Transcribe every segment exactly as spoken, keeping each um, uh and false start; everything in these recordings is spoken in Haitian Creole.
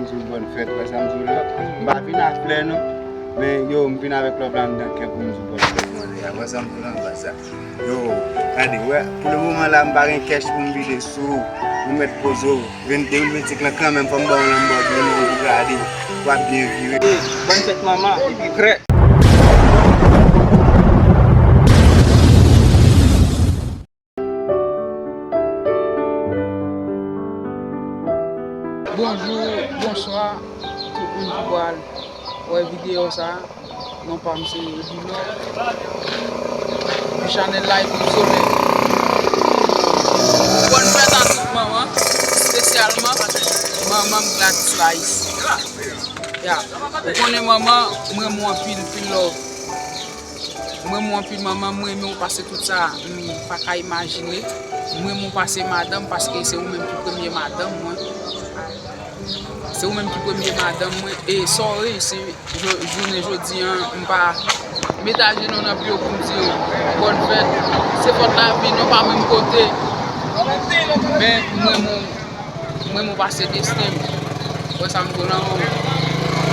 Di w bòn fèt, wè sa m di w la. M pa vin ak flè non. Men yo, m vin avèk love la anndan kè pou m di w bòn fèt. Mwen, ya, wè sa m di w la, m pa sa. Yo, gade, wè, pou le moman la, m pa gen kèch pou m vide sou ou. Ou mèt poze w. Vennde mil vennsenk lan kanmenm, fò m ba w lanmò, pou nou gade. W ap byen vire. Bòn fèt manman, epi krè. Bonjou, bonswa, tout moun ki pral wè videyo sa. Non pa m se Edilò. Pou chanèl la epi Solèy. Bòn fèt a tout manman, espesyalman manman m Gladys Laïs. Ya, ou konnen manman, m renmen w anpil, anpil love. M renmen w anpil manman, m renmen w pase tout sa m pa ka imajine. M renmen w pase madanm, paske se ou menm ki premye madanm mwen. Se ou menm ki premye madanm mwen. E sa w reyisi jo- jounen jodi an, m pa met ajenou nan pye w pou m di w bòn fèt. Se fòt lavi, nou pa menm kote. Men m renmen w. Mwen, mwen pase desten m. Wè sa m di w lan,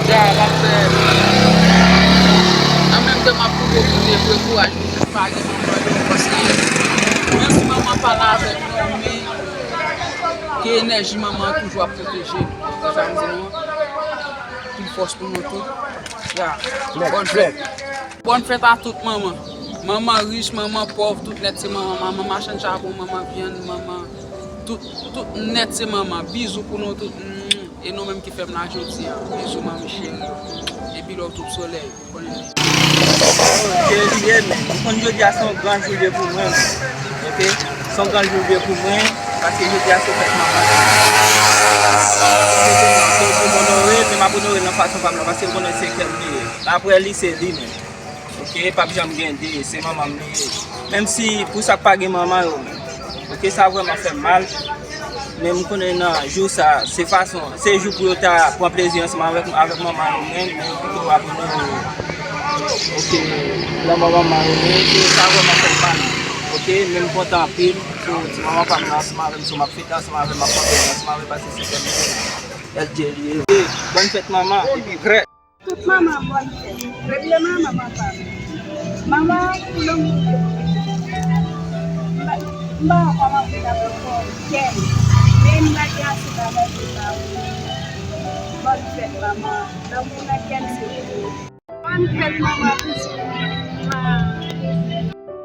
dja m ap fè. An menm tan, m ap toujou vin dekouraje moun ki pa gen manman yo, paske menm si manman pa la avèk nou, men ke enèji manman an toujou ap pwoteje nou. Wè sa m di nou an? Pil fòs pou nou tout. Ya. Bòn fèt. Bòn fèt a tout manman. Manman rich, manman pòv, tout nèt se manman. Manman machann chabon, manman vyann, manman tout, tout nèt se manman. Bizou pou nou tout. Mm. E nou menm ki fè m la jodi a. Bizou manmi cheri yo. Epi love tout solèy. Konnen. Ke li ye, men. Ou konn jodi a se yon gran jou li ye pou mwen. Oke? Se yon gran jou li ye pou mwen. Paske jodi a se fèt manman. Se pou m onore, men m ap onore l nan fason pa m nan. Paske m konnen se kè m li ye. Apre li, se li menm. Oke, p ap janm gen de, se manman m li ye. Menm si pou sa k pa gen manman yo menm. Oke, sa vrèman fè m mal. Men m konnen nan jou sa, se fason, se jou pou yo ta pran plezi ansanm avèk, avèk manman yo menm, men yo pito ap onore, oke, lanmò manman yo menm, so sa vrèman fè m mal. Oke, men m kontan anpil, so ti manman pa m nan ansanm avè m, so m ap fete ansanm avè l, m ap pran plezi ansanm avè l, paske se kè m li ye. L J li ye. Bòn fèt manman, epi vrè. Tout manman bòn fèt. Regle manman manman. Manman pou lanmou li te pou nou. M pa, m pa wè kòman pou m ta fè fò kè m. Men m pa gen ase bagay pou m ba ou. Bòn fèt manman. Lanmou nan kè m se pou ou. Bòn fèt manman toujou.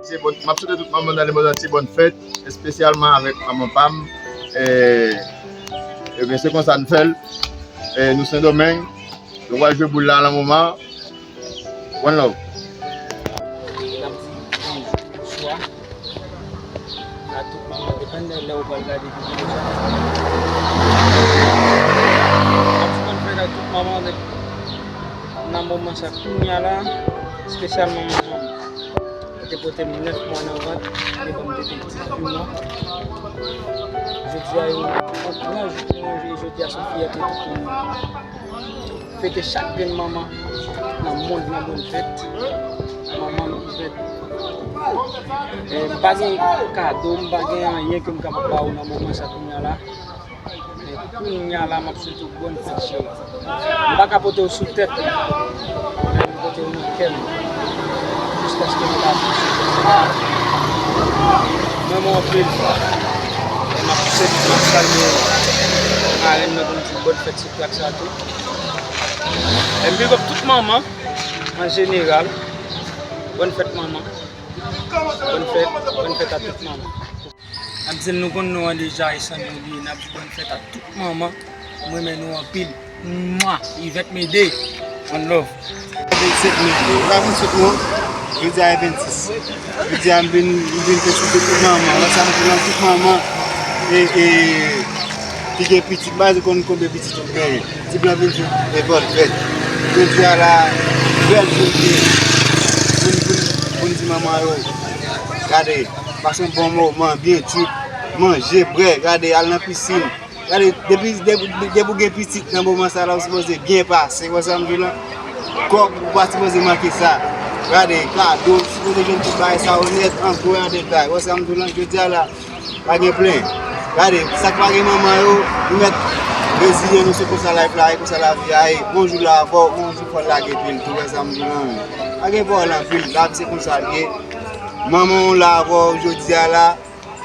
Se bon, m ap swete tout manman nan lemonn antye bòn fèt, espesyalman avèk manman pa m. E, ebyen, se konsa n fè l. E, nou Sendomeng. Nou pral jwe boul la nan moman. One love. N ap di bonswa a tout manman, depann de lè ou pral gade videyo sa. N ap di bòn fèt a tout manman nan moman sa kounye a la, espesyalman manman m. Li te pote m nèf mwa nan vant, depi m te gen dizuit mwa. Jodi a, yon gran jou pou mwen, jodi a, se yon fyète tou pou mwen. Fete chak grenn manman nan mond lan bòn fèt. Manman m fèt. E, m pa gen kado, m pa gen anyen ke m kapab ba ou nan moman sa kounye a la. Men kounye a la, m ap swete w bòn fèt, cheri. M pa ka pote w sou tèt mwen, men m pote w nan kè m. Jiskaske m ta touche. Mwen, mwen anpil. E m ap swete, m ap salye marenn mwen pou m di l bòn fèt sou plak sa tou. E m big up tout manman, an jeneral. Bòn fèt, manman. Bòn fèt, bòn fèt a tout manman. N ap di l nou konn non an deja, e Sandro li ye. N ap di bòn fèt a tout manman. M renmen nou anpil. Mwa! Yvette Mede. One love. Vennsenk me, e pa vennsenk non. Jodi a e vennsis. Jodi a m vin, m vin felisite tout manman. Wè sa m di lan, tout manman. E, e, ki gen pitit, m pa konn konbyen pitit ou genyen. Ti blan vin di, e bòn fèt. Jodi a la, bèl jou pou, pou, pou, pou n di manman yo. Gade, pase yon bon moman, byen trip, manje, bwè, gade, al nan pisin. Gade, depi, depi, depi w gen pitit nan moman sa la, ou sipoze byen pase, wè sa m di w lan? Kòb, ou pa sipoze manke sa. Gade, kado, ou sipoze jwenn tout bagay sa yo nèt, an gwo, an detay, wè sa m di w lan? Jodi a la, pa gen plen. Gade, sa k pa gen manman yo, nou mèt Rezilye nou, se konsa life la ye, konsa lavi a ye. Bonjou la avè w, bonjou fò l lage pye l tou, wè sa m di w lan. Pa gen pawòl anpil, lavi se konsa l ye. Manman w la avè w jodi a la,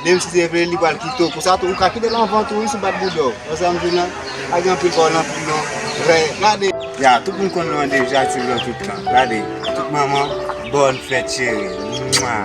menm si se vle, li pral kite w. Konsa tou, ou ka kite l anvan tou, wi, si w bat bouda w. Wè sa m di w lan, pa gen anpil pawòl anpil non. Rè, gade. Ya, tout moun konn nou an deja, ti vlò tout tan. Gade, tout manman, bòn fèt cheri. Mwa.